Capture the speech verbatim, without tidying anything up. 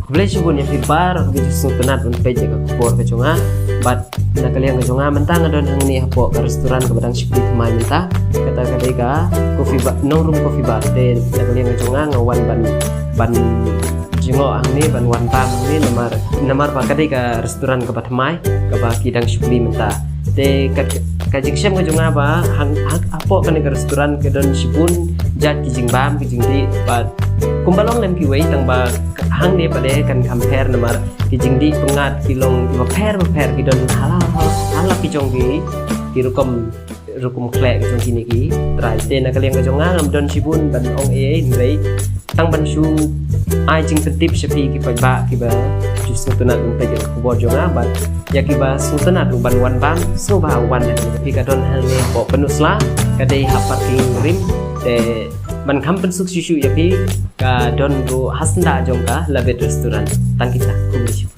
Khublei shibun ïa phi baroh kiba ju sngewtynnat ban peit ïa ka khubor ka jong nga. Bad na ka liang ka jong nga mynta nga don hangne hapoh ka restaurant kaba dang shipli thymmai mynta. Kata ka dei ka Coffee Bar, Nongrum Coffee Bar. Te na ka liang ka jong nga nga wan ban, ban jngoh hangne, ban wan bam hangne namar, namar ba ka dei ka restaurant kaba thymmai kaba ki dang shipli mynta. Te ka, ka jingshem ka jong nga ba hang, hang, hapoh kane ka restaurant ka don shibun jait ki jingbam, ki jingdih, bad kumba long lem kiwei, tang ba hangne pat de kan compare namar ki jingdih pyngngad ki long kiba pher ba pher, ki don hala, hala, hala ki jong ki, ki rukom, rukom khleh ki jong kine ki trai. Te na ka liang ka jong nga ngam don shibun ban ong ei ei, hynrei tang ban shu ai jingpyntip sha phi ki paidbah kiba ju sngewtynnat ban peit ïa ka khubor jong nga, bad ïa kiba sngewtynnat ruh ban wan bam, sngewbha wan. Phi, ka don hangne hapoh Pynursla, ka dei ha parking rim. Te ban kham pynsuk shuh shuh ïa phi, ka don ruh ha syndah jong ka Labit Restaurant. Tang kita, khublei shibun.